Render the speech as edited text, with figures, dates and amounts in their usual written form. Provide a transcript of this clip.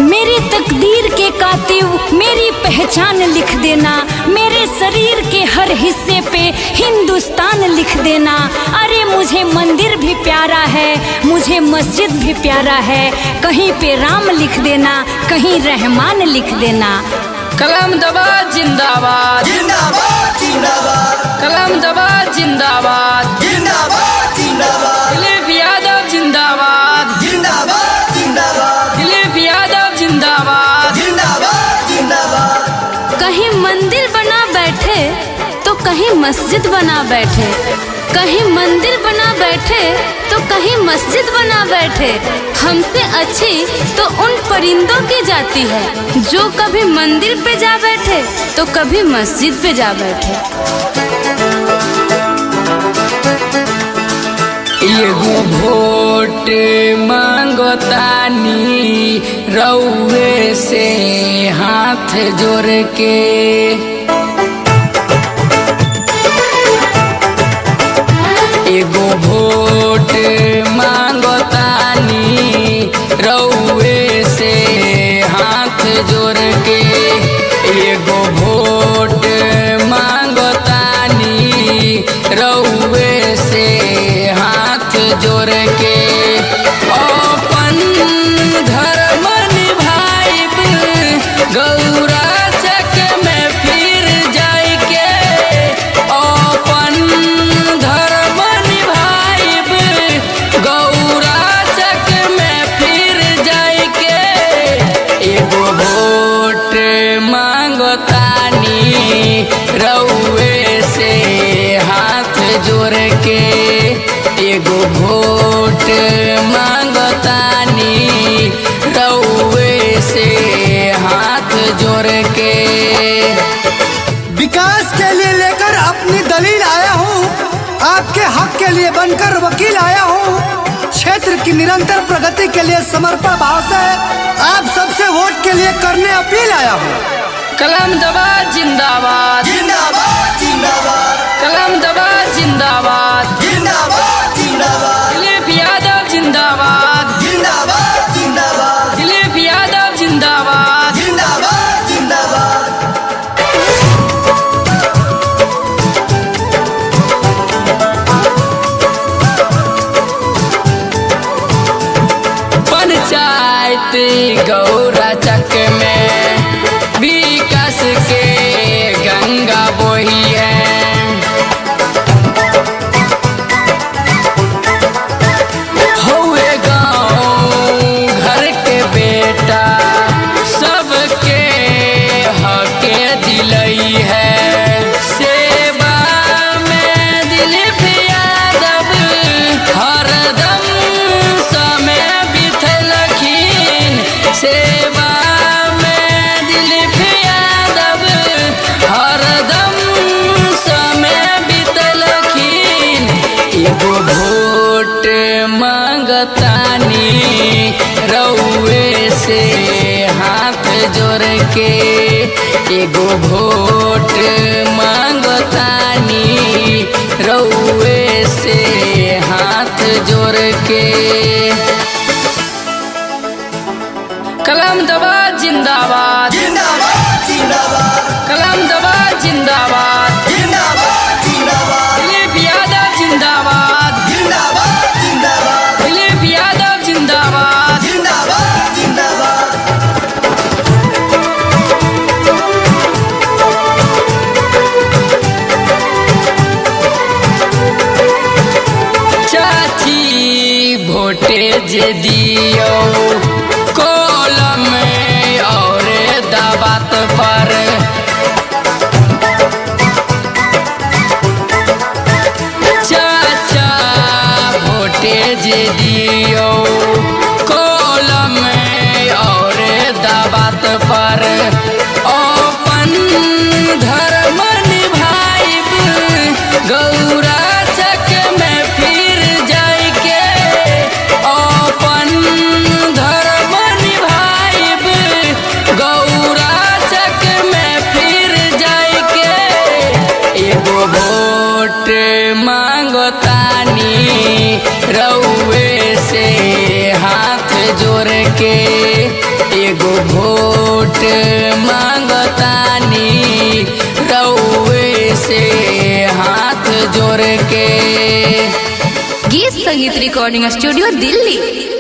मेरी तकदीर के कातिब मेरी पहचान लिख देना, मेरे शरीर के हर हिस्से पे हिंदुस्तान लिख देना। अरे मुझे मंदिर भी प्यारा है, मुझे मस्जिद भी प्यारा है, कहीं पे राम लिख देना, कहीं रहमान लिख देना। कलम दबा जिंदाबाद, जिंदाबाद जिंदाबाद, कलम दबा जिंदाबाद, जिंदाबाद जिंदाबाद, दिलीप यादव जिंदाबाद, जिंदाबाद जिंदाबाद, दिलीप यादव जिंदाबाद। जिंदाबाद जिंदाबाद। कहीं मंदिर बना बैठे तो कहीं मस्जिद बना बैठे, कहीं मंदिर बना बैठे तो कहीं मस्जिद बना बैठे। हमसे अच्छी तो उन परिंदों की जाती है जो कभी मंदिर पे जा बैठे तो कभी मस्जिद पे जा बैठे। एगो वोट मांगतानी रउए से हाथ जोड़ के, एगो वोट मांगतानी रउए से हाथ जोड़ के, एगो वोट मांगतानी रउए से हाथ जोड़ के। अपन धर्म निभाइब गौरा चक में फिर जाइके, अपन धर्म निभाइब गौरा चक में फिर जाइके। एगो वोट मांगतानी रउए से हाथ जोड़ के, एगो वोट मांगतानी रउए से हाथ जोड़ के। विकास के लिए लेकर अपनी दलील आया हूँ, आपके हक के लिए बनकर वकील आया हूँ। क्षेत्र की निरंतर प्रगति के लिए समर्पण भाव से आप सबसे वोट के लिए करने अपील आया हूँ। कलम दबा जिंदाबाद, जिंदाबाद जिंदाबाद, कलम दबा जिंदाबाद, जिंदाबाद जिंदाबाद, दिलीप यादव जिंदाबाद, जिंदाबाद जिंदाबाद, दिलीप यादव जिंदाबाद। जिंदाबाद जिंदाबाद। पंचायत गौरा चक में विकास के गंगा बोही है, हुए गाँव घर के बेटा सबके हके दिलई है। सेवा में दिलीप यादव हरदम समय बितलखिन, सेवा में दिलीप यादव हरदम समय बितलखिन। एगो वोट मांगतानी रउए से हाथ जोड़ के, एगो वोट मांगतानी रउए से हाथ जोड़ के। कलम दबा जिंदाबाद, जिंदाबाद जिंदाबाद, कलम दबा जिंदाबाद, जिंदाबाद जिंदाबाद, दिलीप यादव जिंदाबाद, जिंदाबाद जिंदाबाद, दिलीप यादव जिंदाबाद। जिंदाबाद जिंदाबाद। चाची वोटे जे दियो कलम और दबात पर, चाचा वोटे जे दियो कलम और दबात पर। अपन धर्म निभाइब गौरा चक में फिर जाइके, अपन धर्म निभाइब गौरा चक में फिर जाइके। एगो वोट मांगतानी रउए से हाथ जोड़ के, एगो वोट मांगतानी रउए से हाथ जोड़ के। गीत संगीत रिकॉर्डिंग स्टूडियो दिल्ली।